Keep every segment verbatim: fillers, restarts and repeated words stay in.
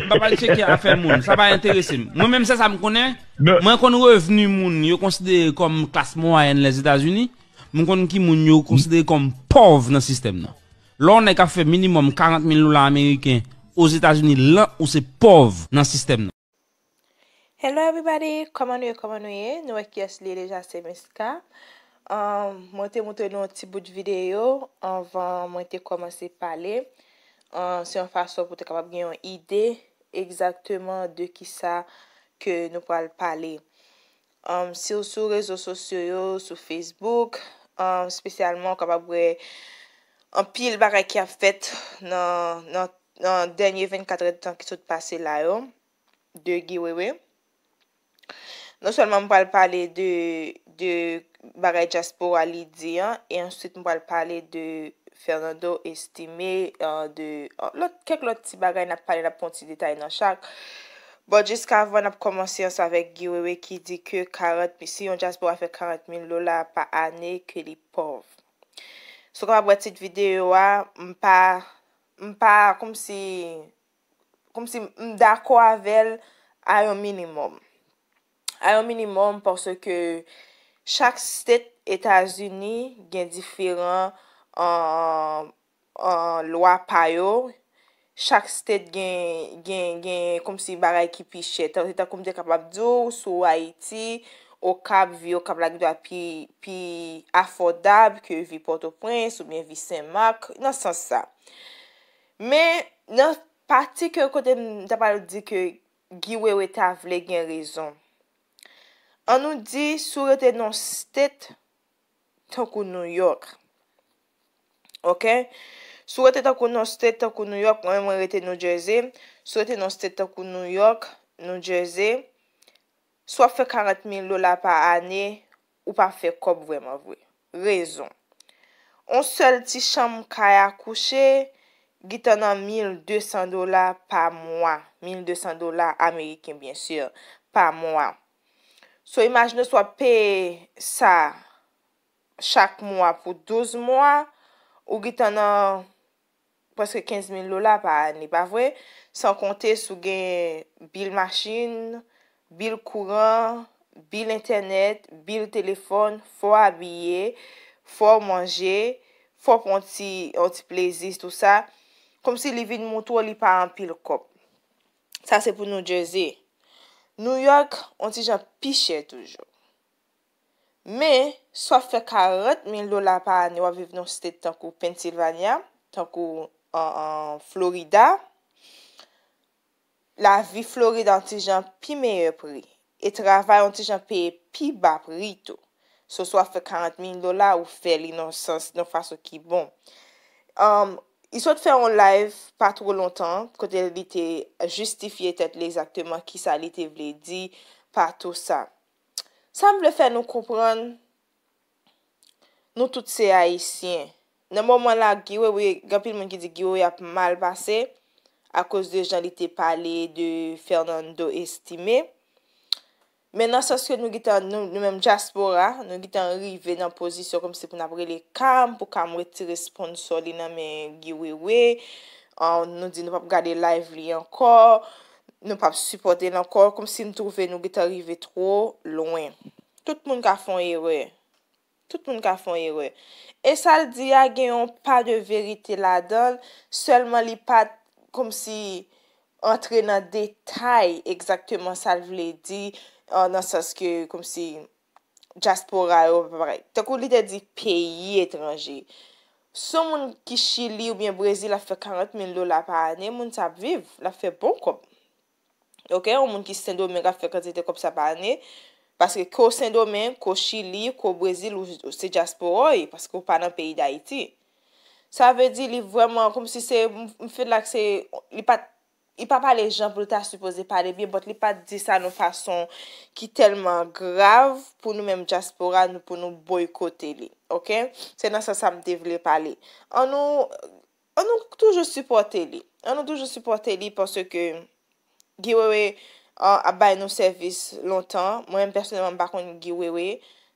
M pa pral tcheke afè moun, sa pa enterese m. Mwen menm, se sa m konnen. Mwen konn revni moun yo konsidere kòm klas mwayèn Lèzetazini. Mwen konn ki moun yo konsidere kòm pòv nan sistèm nan. Lè yon nèg ap fè minimòm karant mil dola ameriken Ozetazini, lan ou se pòv nan sistèm nan. Hello everybody, kòman nou ye, kòman nou ye? Nou wè kiyès li ye deja, se Miska. Ahn, mwen te montre nou yon ti bout videyo anvan mwen te kòmanse pale. Ahn, se yon fason pou te kapab gen yon ide egzakteman de kisa ke nou pral pale. Ahn, si w sou rezo sosyo yo, sou Facebook, ahn, espesyalman, w kapab wè anpil bagay ki ap fèt nan, nan, nan dènye vennkat èdtan ki sot pase la yo, de Guy Wewe. Non sèlman m pral pale de, de bagay dyaspora li di an, e answit m pral pale de Fernando Estimé, de lòt, kèk lòt ti bagay n ap pale, n ap pran ti detay nan chak. But jiskavan n ap kòmanse ansanm avèk Guy Wewe ki di ke karant mil, si yon dyaspora fè karant mil dola pa ane, ke li pòv. Si w kapab wè tit videyo a, m pa, m pa, kòmsi, kòmsi m dakò avè l a yon minimòm. A yon minimòm, paske chak state Etazini gen diferan, ahn, ahn, lwa pa yo. Chak state gen, gen, gen kòmsi bagay ki pi chè. Tan, se tankou m te kapab di w, sou Ayiti, Okap, vi Okap la gendwa pi, pi afòdab ke vi Pòtoprens oubyen vi Senmak, nan sans sa. Men, nan pati ke kote m ta pral di ke Guy Wewe ta vle gen rezon. An nou di, si w rete nan yon state tankou New York, oke? Si w rete tankou nan yon state tankou New York, mwen menm mwen rete New Jersey, si w rete nan yon state tankou New York, New Jersey, si w ap fè karant mil dola pa ane, ou p ap fè kòb vrèman vre. Rezon. On sèl ti chanm kay a kouche, gentan nan mil de san dola pa mwa, mil de san dola ameriken, byen si, pa mwa. So, imajine w si w ap peye sa chak mwa pou douz mwa, ou gentan nan prèske kenz mil dola pa ane, pa vre? San konte si w gen bil machin, bil kouran, bil entènèt, bil telefòn, fò w abiye, fò w manje, fò w pran yon ti, yon ti plezi, tou sa. Kòmsi li vin montre w li pa anpil kòb. Sa se pou New Jersey. New York, yon ti jan pi chè toujou. Men, si w ap fè karant mil dola pa ane, w ap viv nan yon state tankou Pennsylvania, tankou, an, an Florida, lavi Florida yon ti jan pi meyè pri, e travay yon ti jan peye pi ba pri tou. So, si w ap fè karant mil dola, ou fè li nan sans, nan fason ki bon. Ahn, li sot fè yon live pa two lontan, kote li te jistifye tèt li egzakteman kisa li te vle di pa tou sa. Sa m vle fè nou konprann, nou tout se Ayisyen. Nan moman la, Guy Wewe, gen anpil moun ki di Guy Wewe ap mal pase akoz de jan li te pale de Fernando Estimé. Men nan sans ke nou gentan, nou, nou menm dyaspora, nou gentan rive nan pozisyon kòmsi pou n ap rele Cam, pou Cam retire sponsò li nan men Guy Wewe. Ahn, nou di nou p ap gade live li ankò, nou p ap sipòte l ankò, kòmsi n twouve nou gentan rive two lwen. Tout moun ka fè yon erè. Tout moun ka fè yon erè. E sa l di a gen yon pa de verite ladan l, sèlman li pa t kòmsi antre nan detay egzakteman sa l vle di, ahn, nan sans ke kòmsi dyaspora yo pa parèy. Tankou li te di peyi etranje. Si yon moun ki Chili oubyen Brezil ap fè karant mil dola pa ane, moun sa ap viv, l ap fè bon kòb. Oke, yon moun ki Sendomeng ap fè kantite kòb sa pa ane, paske ke w Sendomeng, ke w Chili, ke w Brezil, ou, ou se dyaspora w ye, paske w pa nan peyi Dayiti. Sa vle di li vrèman kòmsi se, m, m feel like se, li pa, li pa pale jan pou l ta sipoze pale byen, but li pa t di sa nan fason ki tèlman grav pou nou menm dyaspora, nou, pou nou boykote li, oke? Se nan sans sa m te vle pale. Ann nou, ann nou toujou sipòte li. Ann nou toujou sipòte li paske Guy Wewe, ah, ap bay nou sèvis lontan. Mwen menm pèsonèlman m pa konn Guy Wewe.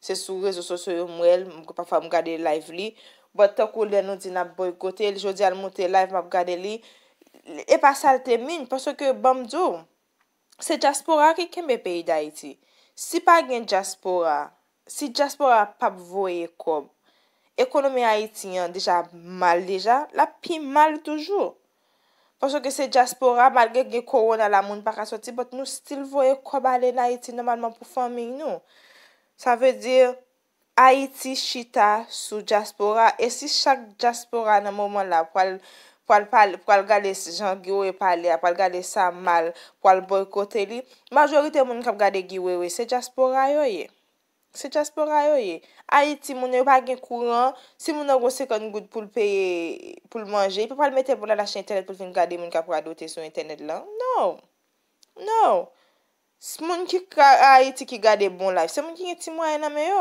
Se sou rezo sosyo yo m wè l, m, pafwa m gade live li. But tankou lè nou di n ap boykote l, jodi a l monte live m ap gade li. e pa sa l te mean, paske ban m di w, se dyaspora ki kenbe peyi Dayiti. Si pa gen dyaspora, si dyaspora p ap voye kòb, ekonomi Ayiti an deja mal deja, l ap pi mal toujou. Paske se dyaspora, malgre gen kowona la, moun pa ka soti, but nou still voye kòb ale n Ayiti nòmalman pou fanmiy nou. Sa vle di, Ayiti chita sou dyaspora, e si chak dyaspora nan moman la pral, pral, pral, pral gade jan Guy Wewe pale a, pral gade sa mal, pral boykote li, majorite moun k ap gade Guy Wewe, se dyaspora yo ye. Se dyaspora yo ye. Ayiti, moun yo pa gen kouran, si moun nan gen senkant goud pou l peye, pou l manje, li pa pral mete l pou l al achte entènèt pou l vin gade moun k ap radote sou entènèt lan. No! No! S- Moun ki ka Ayiti ki gade bon live, se moun ki gen ti mwayen nan men yo.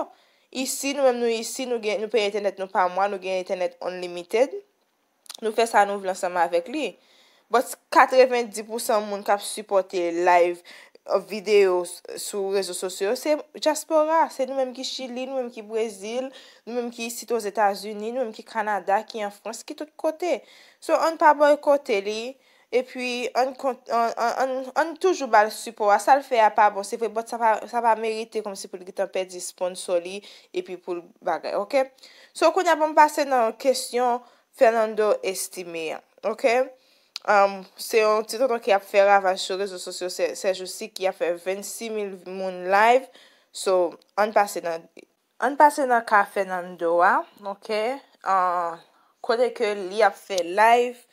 Isi, nou menm nou isi, nou gen, nou peye entènèt nou pa mwa, nou gen entènèt unlimited. Nou fè sa nou vle ansanm avèk li. But katrevendis pousan moun k ap sipòte live, uh, videyo s- sou rezo sosyo yo, se dyaspora, se nou menm ki Chili, nou menm ki Brezil, nou menm ki isit Ozetazini, nou menm ki Kanada, ki an Frans, ki tout kote. So, ann pa boykote li, epi ann, kont- ann, ann, ann, ann toujou ba l sipò a. Sa l fè a pa bon, se vre, but sa pa, sa pa merite kòmsi pou l gentan pèdi sponsò li, epi pou l bagay, oke? So, kounye a, ban m pase nan kesyon Fernando Estimé an, oke? Um, se yon ti tonton ki ap fè ravaj sou rezo sosyo sè, sè jou si, ki ap fè vennsis mil moun live. So, ann pase nan, ann pase nan ka Fernando a, oke? Uh, kote ke li ap fè live,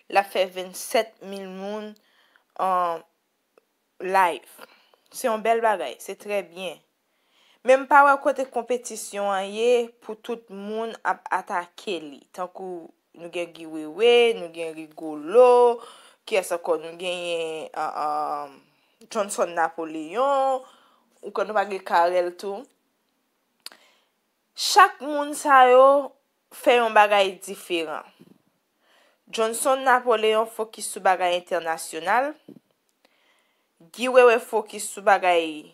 l ap fè vennsèt mil moun, uh, live. Se yon bèl bagay, se trè byen. Men m pa wè kote konpetisyon an ye pou tout moun ap atake li. Tankou nou gen Guy Wewe, nou gen Rigolo, kiyès ankò? Nou genyen, ah, ah, Johnson Napoléon, ou konnen nou pa gen Carel tou. Chak moun sa yo fè yon bagay diferan. Johnson Napoléon fokis sou bagay entènasyonal. Guy Wewe fokis sou bagay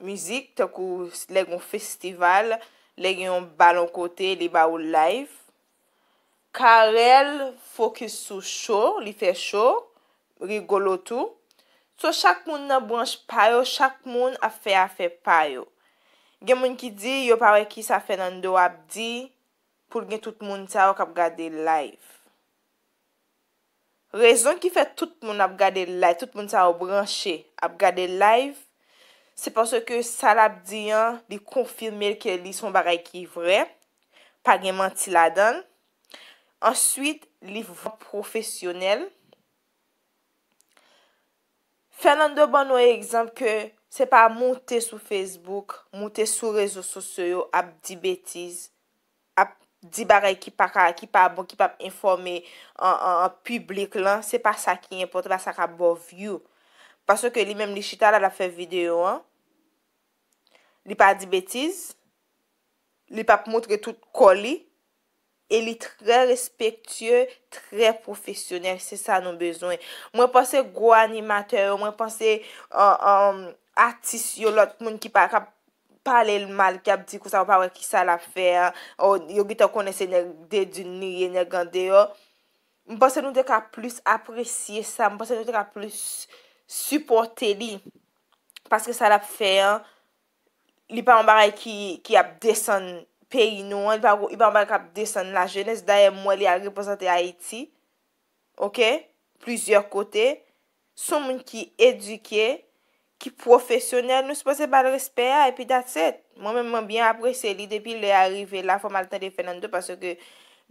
mizik, tankou lè gen yon festival, lè gen yon bal yon kote, li ba ou live. Carel fokis sou show, li fè show, Rigolo tou. So, chak moun nan branch pa yo, chak moun ap fè afè pa yo. Gen moun ki di yo pa wè kisa Fernando ap di pou l gen tout moun sa yo k ap gade live. Rezon ki fè tout moun ap gade live, tout moun sa yo branche ap gade live, se paske sa l ap di an, li konfime l ke li se yon bagay ki vrè, pa gen manti ladan l. Answit, li vrèman pwofesyonèl. Fernando ban nou egzanp ke se pa moute sou Facebook, moute sou rezo sosyo yo ap di betiz, ap di bagay ki pa ka, ki pa bon, ki p ap enfòme an, an, an piblik lan, se pa sa ki enpòtan, pa sa k ap ba w view. Paske li menm li chita la, l ap fè videyo an, li pa di betiz, li p ap montre tout kò li, e li trè respektye, trè pwofesyonèl, se sa nou bezwen. Mwen panse gwo animatè yo, mwen panse, uh, um, atis yo, lòt moun ki pa, k ap pale l mal, k ap di konsa, ou pa wè kisa l ap fè a, o, yo gentan konnen se nèg Dedin li ye, nèg andeyò. M panse nou te ka plis apresye sa, m panse nou te ka plis sipòte li, paske sa l ap fè an, li pa yon bagay ki, ki ap desann peyi nou an, li pa, li pa yon bagay k ap desann lajenès. Dayè, m wè li al reprezante Ayiti, oke, plizyè kote. Se yon moun ki edike, ki pwofesyonèl, nou sipoze ba l respè a, epi that's it. Mwen menm, mwen byen apresye li depi lè a rive la, fò m al tande Fernando, paske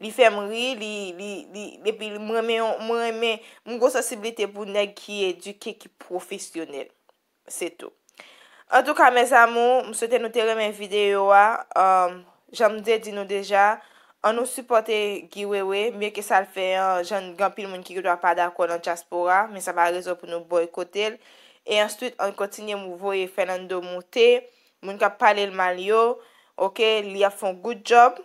li fè m ri, li, li, li, epi mwen renmen yon, mwen renmen, m gon sansiblite pou nèg ki edike, ki pwofesyonèl. Se tou. Antouka, mes amours, m swete nou te renmen videyo a. Um, jan m te di nou deja, ann nou sipòte Guy Wewe, byenke sa l fè an, jan gen anpil moun ki gendwa pa dakò nan dyaspora, men sa pa rezon pou nou boykote l. E answit, ann kontinye mou-, voye Fernando moute, moun k ap pale l mal yo, oke, li ap fè yon good job.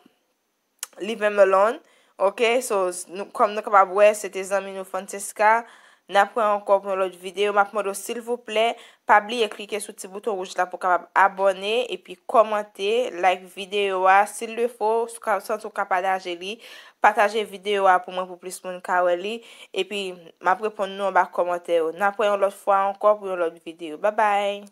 Leave him alone. Oke, so, s- nou, kòm nou kapab wè, se te zanmi nou Francesca N ap wè ankò pou yon lòt videyo. M ap mande w, silvouplè, pa bliye klike sou ti bouton wouj la pou w kapab abòne, epi kòmante, like videyo a. Si l defo, si w ka, santi w ka pataje li, pataje videyo a pou mwen, pou plis moun ka wè li. Epi, m ap reponn nou anba kòmantè yo. N ap wè yon lòt fwa ankò pou yon lòt videyo. Babay!